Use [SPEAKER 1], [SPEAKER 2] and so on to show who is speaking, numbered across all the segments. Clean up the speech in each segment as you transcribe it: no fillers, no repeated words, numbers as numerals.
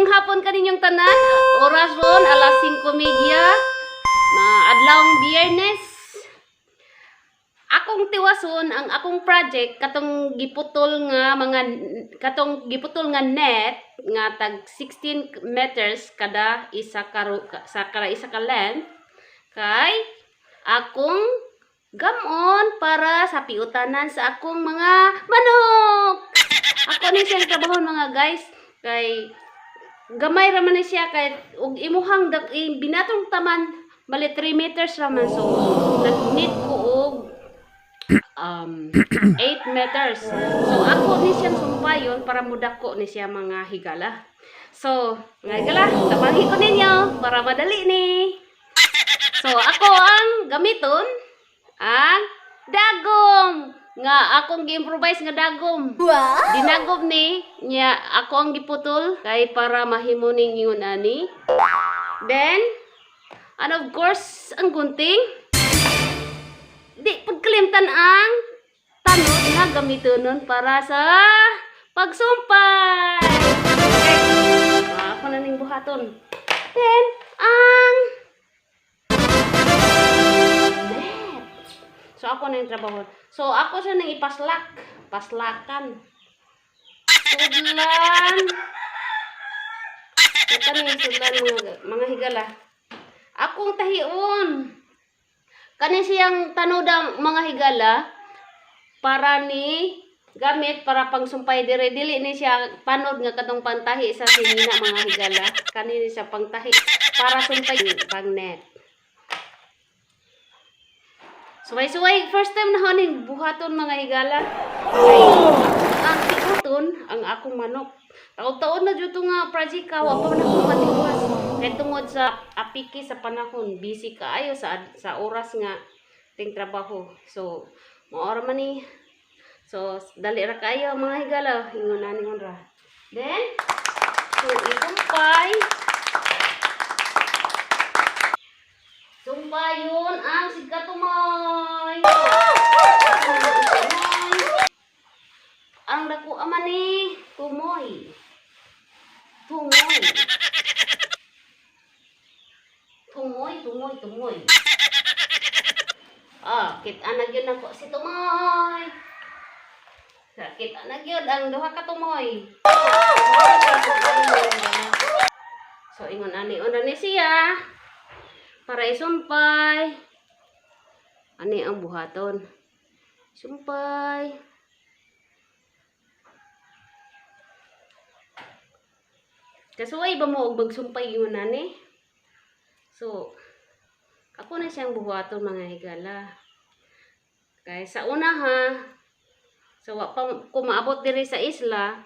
[SPEAKER 1] Maayong hapon kaninyong tanan. Oras ron alas 5:30 na adlawng Biyernes. Akong tiwason ang akong project katong giputol nga mga katong giputol nga net nga tag 16 meters kada isa ka sa kada isa ka length kay akong gamon para sa piutanan sa akong mga manok. Ako ni siyang trabaho, mga guys, kay gamay ra man ni siya kay og imuhang binatong taman bali 3 meters ra man, so nag-need ko og 8 meters. So ako ni siyang sumpayon para mudako ni siya, mga higala. So, mga higala, tabangi ko ninyo para madali ni. So ako ang gamiton ang dagom nga akong gi-improvise nga dagom.
[SPEAKER 2] Wow!
[SPEAKER 1] Dinagom ni niya, ako ang giputol kay para mahimo ning ingon ani. Then, and of course, ang gunting. Di pagkalimtan ang tanod nga gamitonon para sa pagsumpay. Okay. Ako na ning buhaton. Then, ang net. So, ako na yung trabaho. So, ako siya nang ipaslak. Paslakan. Sudlan. Ito na yung sudlan, mga higala. Akong tahion. Kani siyang tanoda, mga higala, para ni gamit para pangsumpay dire, dili ni siya panod nga katong pantahi sa sinina, mga higala. Kani ni siya pangtahi para sumpay pang net. Suway-suway, first time na ning buhaton, mga higala. Kay ang piuton ang akong manok. Taon-taon na jud to nga project ka, wa pa man ako matiwas. Kay tungod sa apiki sa panahon, busy kaayo sa oras nga ting trabaho. So, mao ra man ni. So, dali ra kaayo, mga higala, ingon na ningon ra. Then, so isumpay. Sumpayon ang sigkatumoy. Ang dako ama ni tumoy. Tumoy. Tumoy, tumoy, tumoy. Ah, kita na gyud nako si tumoy. Kita na gyud ang duha ka tumoy. So ingon ani una ni siya para isumpay. Ani ang buhaton. Sumpay. Kasuway ba mo og magsumpay yun ani? So, ako na siyang buhaton, mga higala. Kay sa una ha, so wa pa ko maabot diri sa isla,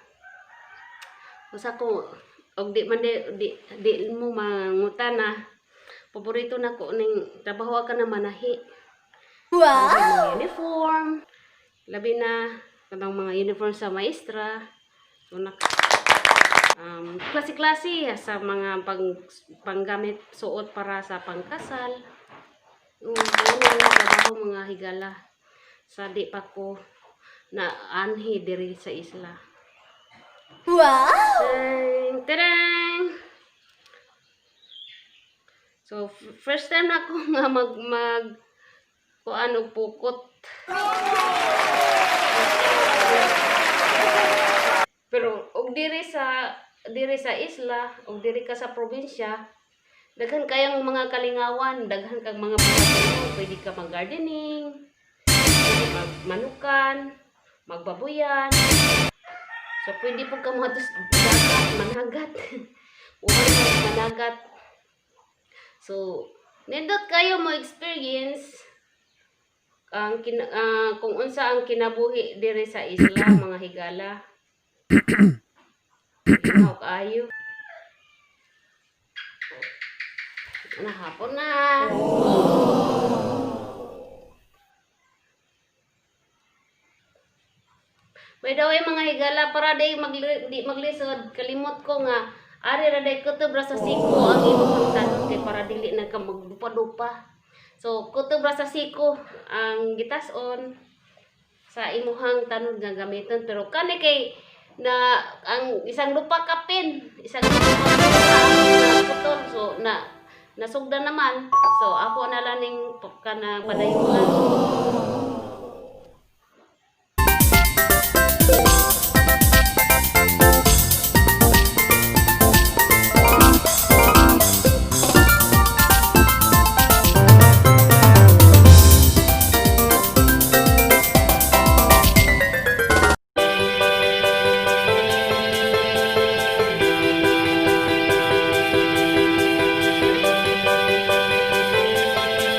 [SPEAKER 1] usa ko og di man di mo mangutana, paborito na ko ning trabaho ka na manahi.
[SPEAKER 2] Wow!
[SPEAKER 1] Mga uniform, labi na kanang mga uniform sa maestra. So nak klase-klase sa mga panggamit suot para sa pangkasal. Ano ang trabaho, mga higala, sa di pa ko na anhi diri sa isla.
[SPEAKER 2] Wow!
[SPEAKER 1] Tang, tarang! So, first time na ako nga mag mag kuan og pukot. Pero og diri sa isla, og diri ka sa probinsya, daghan kayang mga kalingawan, daghan kang mga buhaton. Pwede ka mag-gardening, pwede magmanukan, magbabuyan. So pwede po ka mga dagat, managat. Uwan managat. So, nindot kayo mo experience ang kung unsa ang kinabuhi diri sa isla, mga higala. Linaw kaayo. Na hapon na. By the way, mga higala, para day di maglisod, kalimot ko nga ari ra day kutob ra sa siko ang imong tanod kay para dili na ka magdupa-dupa. So kutob ra sa siko ang gitas-on sa imuhang tanod nga gamiton, pero kani kay Na ang isang lupa kapin, isang lupa kapin na putol, so na nasugdan naman. So ako na lang ning kanang padayunan.